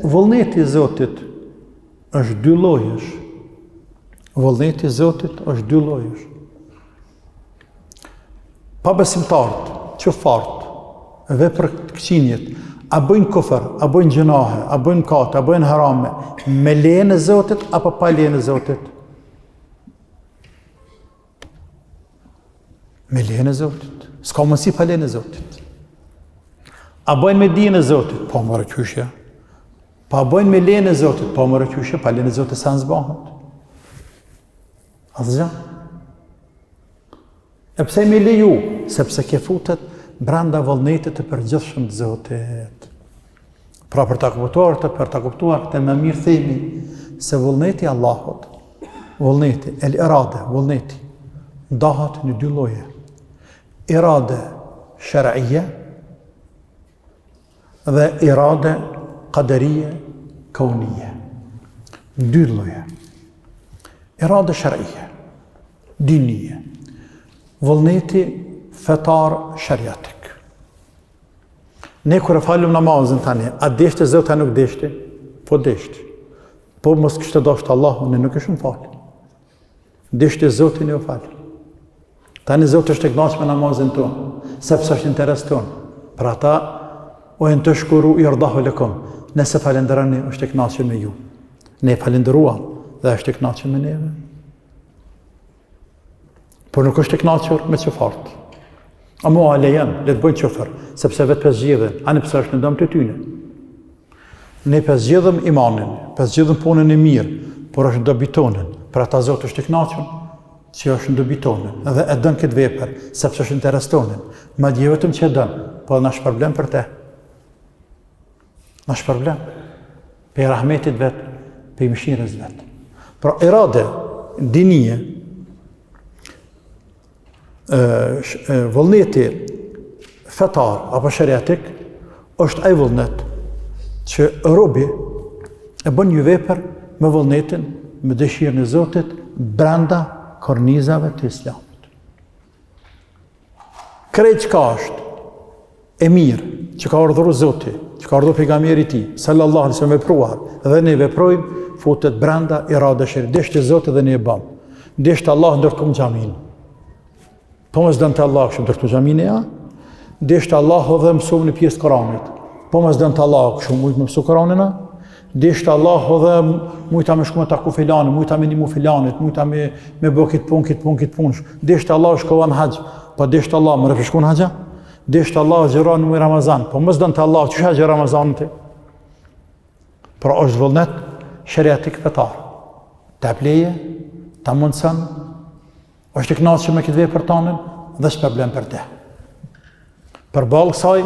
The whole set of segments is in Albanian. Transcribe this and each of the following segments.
vullneti i Zotit është dy llojesh. Vullneti i Zotit është dy llojesh. Pabesimtarët, qufart, vepërkëqinjët, a bëjnë kufër, a bëjnë gjynahe, a bëjnë mkate, a bëjnë harame, me lejen e Zotit apo pa lejen e Zotit? Me lejen e Zotit. S'ka mundësi pa lejen e Zotit. A bëjnë me dijen e Zotit? Po more qysh jo. Po a bëjnë me lejen e Zotit? Po more qysh jo, pa lejen e Zotit sen s'bahet. Asgjë. E pse me leju? Sepse kjo futet brenda vullnetit të përgjithshëm të Zotit. Pra për ta kuptuar këtë, për ta kuptuar këtë më mirë themi se vullneti i Allahut, vullneti el irade, vullneti ndahet në dy lloje. Irade shar'ije dhe irade kaderije kaunije. Në dy lloje. Irade shar'ije, dinije. Vullneti fetar shariatik. Ne kur e falim namazin tani, a deshti Zoti a nuk deshti? Po deshti. Po mos kishte dashtë Allahu, ne nuk ishim falë. Deshti Zoti ne u falëm. Tani Zoti është i kënaqur me namazin tonë, sepse është interes tonë. Për ata ue in teshkuru jerdahu lekum. Nëse falënderoni, është i kënaqur me ju. Ne falënderuam dhe është i kënaqur me neve. Por nuk është i kënaqur me qufart. Ama e lejon, le të bëjnë qufër, sepse vetë pe zgjidhin, ani pse është në dëm të tyne. Ne pe zgjidhëm imanin, pe zgjidhëm punën e mirë, por është në dobi tonën. Për ata Zoti është i kënaqur që është në dobi tonën dhe e don këtë vepër, sepse është interes tonën. Madje jo vetëm që e don, po na shpërblen për te. Na shpërblen. Pej rahmetit vet, pej mëshirës vet. Pra irade dinije ë vullneti fetar apo sheriatik është ai vullnet që robi e bën një vepër me vullnetin, me dëshirën e Zotit brenda kornizave të Islamit. Krejt çka është e mirë që ka urdhëru Zoti, që ka urdhëru pejgamberi i tij, sallallahu alaihi wasallam vepruar dhe ne veprojmë, futet brenda irade sheri. Deshti Zoti dhe ne e bëm. Deshti Allah ndërtum xhaminë. Po mos donte Allah kishim ndërtu xhaminë ja. Deshti Allahu dhe mësum një pjesë të Kuranit. Po mos donte Allahu kishim mujt me mësu Kuranin a. Deshti Allahu dhe mujta me shku me taku filanin, mujta me nimu filanit, mujta me, me bo këtë punë, këtë punë, këtë punë. Deshti Allahu shkova në haxh, po deshti Allahu, more shku në haxh a? Deshti Allahu agjëro në muj Ramazan, po mos donte Allahu, qysh agjëron Ramazanin ti? Pra është vullnet sheriatik fetar. Ta jep leje, ta mundëson, është i kënaqur me këtë vepër tonën dhe shpërblen për te. Përballë kësaj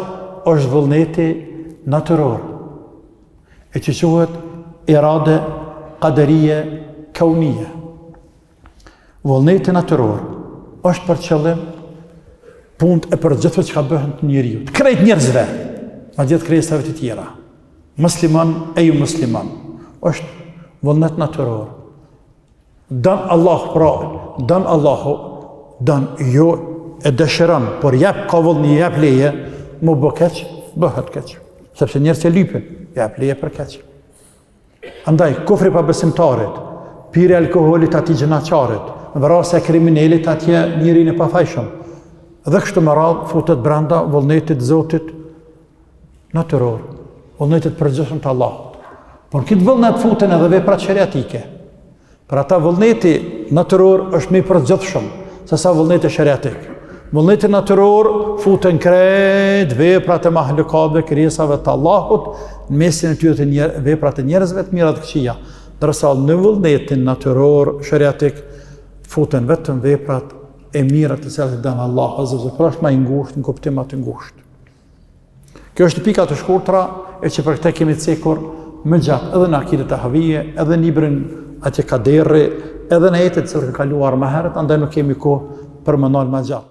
është vullneti natyror, e që quhet irade kaderije kaunije. Vullneti natyror është për qëllim punët e përgjithshme çka bëhen të njeriut, krejt njerëzve, madje të krijesave të tjera. Musliman e jo musliman. Është vullnet natyror. Don Allah pra, don Allahu, don jo e dëshiron, por jep ka vullni, jep leje, m'u bë keq, bëhet keq. Sepse njerëzit e lypin, jep leje për keq. Andaj, kufri pabesimtarit, pirja e alkoholit atij gjynahqarit, vrasja e kriminelit atje njerin e pafajshëm. Dhe kështu me radhë futet brenda vullnetit të Zotit natyror, vullnetit të përgjithshëm të Allahut. Por në këtë vullnet futen edhe veprat sheriatike. Për ata vullneti natyror është më i përgjithshëm se sa vullneti sheriatik. Vullneti natyror futen krejt veprat e mahlukatve, krijesave të Allahut, në mesin e tyre të njer, veprat e njerëzve të mira të këqija. Ndërsa në vullnetin natyror sheriatik futen vetëm veprat e mira të cilat i don Allahu azza wa jall, pra është më i ngushtë në kuptim më të ngushtë. Kjo është pika të shkurtra e që për këtë kemi cekur më gjatë edhe në Akide Tahavije, edhe në librin atje Kaderi, edhe në ajetet të cilat kanë kaluar më herët, andaj nuk kemi kohë për me nal më gjatë.